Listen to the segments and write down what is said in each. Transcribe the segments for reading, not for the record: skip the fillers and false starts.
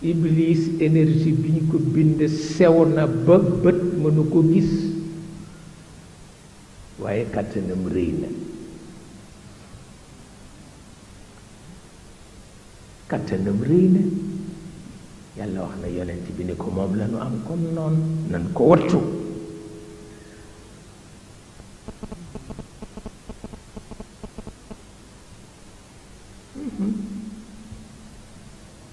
iblis énergie bi ñu ko bind sew na ba bët mënu ko gis waaye kàttanam rëy na kàttanam rëy na yàlla wax na yonent bi ni ko moom la nu am comme noonu nan ko wattu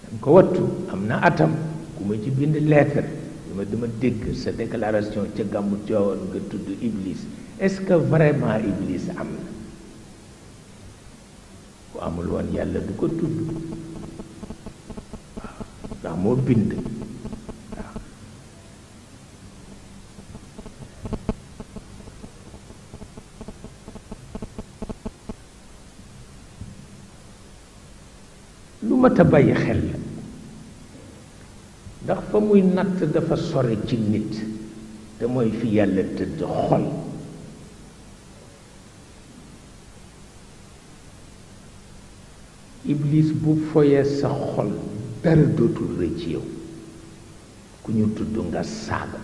nan ko wattu am na atam ku ma ci bind lettre dama dégg sa déclaration ca gàmmu Tiwaawan nga tudd Iblis est-ce que vraiment Iblis am na ku amul woon yàlla du ko tudd waaw ndax moo bind waaw lu mat a bàyyi xel la ndax fa muy natt dafa sore ci nit te mooy fi yàlla tëdd xol Iblis bu foyee sa xol dara dootul rëy ci yow ku ñu tudd nga saaga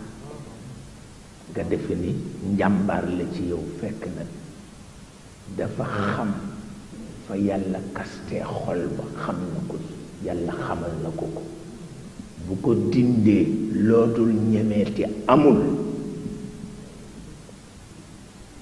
nga defe ni njàmbaar la ci yow fekk na dafa xam fa yàlla kaste xol ba xam na ko yàlla xamal na ko ko bu ko dindee lootul ñemeeti amul